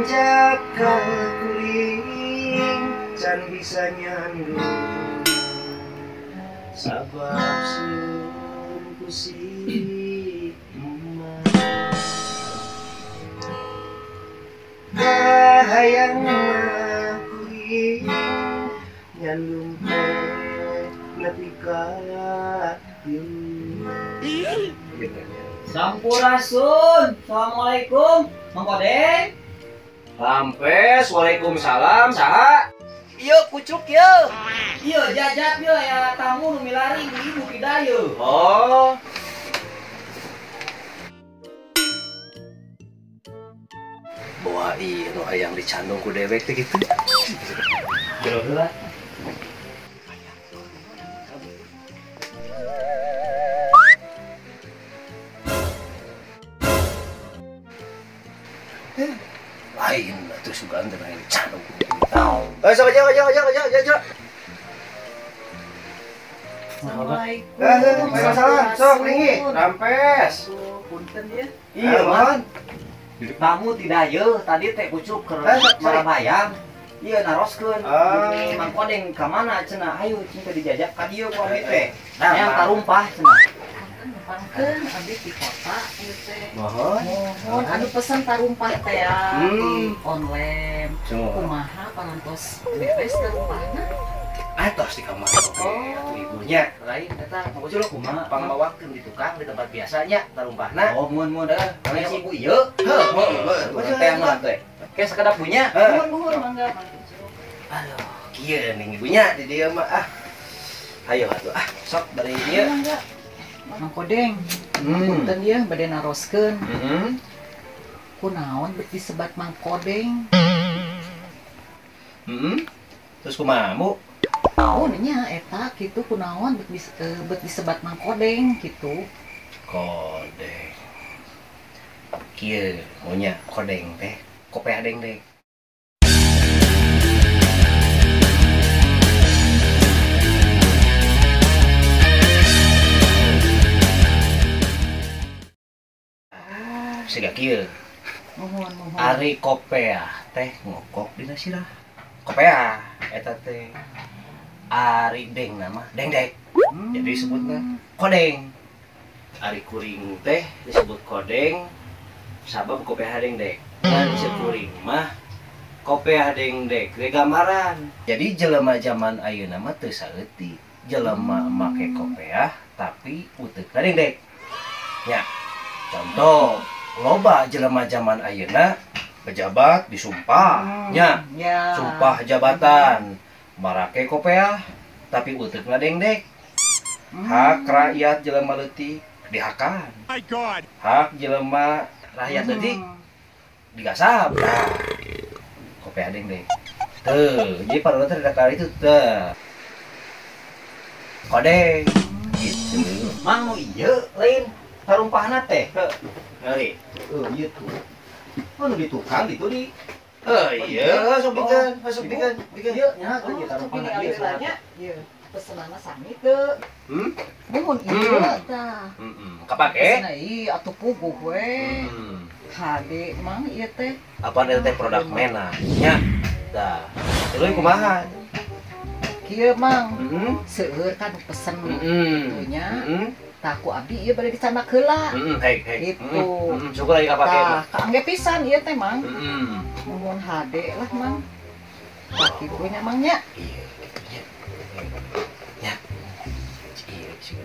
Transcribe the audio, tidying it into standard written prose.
Cakal kuring can bisa nyandung sabab sun ku si emak hayang mah kuring nyandung teh nepi ka Sampurasun. Assalamualaikum. Mang Kodeng. Rampes, waalaikumsalam, saha? Iya, kucuk ye. Iya, jajab ye ya tamu nu milari ibu kidayu. Oh. Bawa ieu nu hayang dicandung ku dewek teh kitu. Jero heula. Lain atuh sugan teh hayang dicandung ku dewek. Eh, sok aja aja aja aja aja. Assalamualaikum. Waalaikumsalam. Sok lingi. Rampes. Punten ya. Iya, mohon. Tamu tidak ye, tadi teh kucuk keur marah bayang. Iya naroskeun. Mang Kodeng ka mana cenah? Ayo cenah dijajak ka dieu ku abdi teh. Yang tarumpah cenah. Numpangkeun abdi di kota ieu teh. Mohon. Mohon anu pesen tarumpah teh ya di online. Kumaha parantos beres tarumpahna? Atos di kamar oke atuh ibunya. Lain eta Mang Kucuk kumaha? Pangmawakeun di tukang di tempat biasanya tarumpahna. Oh, mun mun dah. Kali si ibu ieu. Heuh, heuh, Teh mah teh. Kayak sakedap punya. Nuhun nuhun mangga Mang Kucuk. Aduh, kieu ning ibunya di dieu mah ah. Ayo atuh ah, sok bari ieu. Mangga. Mang Kodeng. Punten ieu bade naroskeun. Heeh. Kunaon bet disebat Mang Kodeng? Heeh. Terus kumaha, Mu? Oh, nya eta kitu kunaon bet disebat Mang Kodeng kitu. Kodeng. Kieu nya kodeng teh, kopea deng-deng. Siga kieu. Mohon mohon. Ari kopea teh ngokok dina sirah. Kopea eta teh. Ari deng nama dengdek. Jadi disebutna kodeng. Ari kuring teh disebut kodeng sabab kopea dengdek. Dan sekuring mah kopea dengdek teh gambaran. Jadi jelema zaman ayeuna mah teu saeutik. Jelema make kopea tapi uteukna dengdek. Nya. Contoh loba jelema zaman ayeuna pejabat disumpah nya. Ya. Sumpah jabatan. Marake kopea tapi uteukna dengdek. Hak rakyat jelema leutik dihakan. My God. Hak jelema rakyat leutik digasap. Nah, kopea dengdek. Tuh, jadi para teh ada kali itu teh. Kodeng gitu. Mang nu ieu lain tarumpahna teh. Ngeri. Heuh, ieu tuh. Oh, nu di tukang ditu di. Oh iya, sok bikeun, sok bikeun, bikeun. Ieu nya teh ieu tarumpahna ieu nya. Ieu pesenanna sami teu. Hmm? Muhun ieu tah. Heeh. Kapake? Pesenna ieu atuh puguh we. Hade mang ieu teh. Apaan eta teh produk mena nya. Tah. Tuluy kumaha? Kieu mang. Seueur kan pesen kitu nya. Tah ku abdi ieu bade dicandak heula. Heeh, hei hei. Gitu. Syukur lagi kapake. Tah, kaangge pisan ieu teh mang. Nuhun hade lah mang. Tah kitu nya mang nya. Iya, kitu nya. Nya. Iya, sih.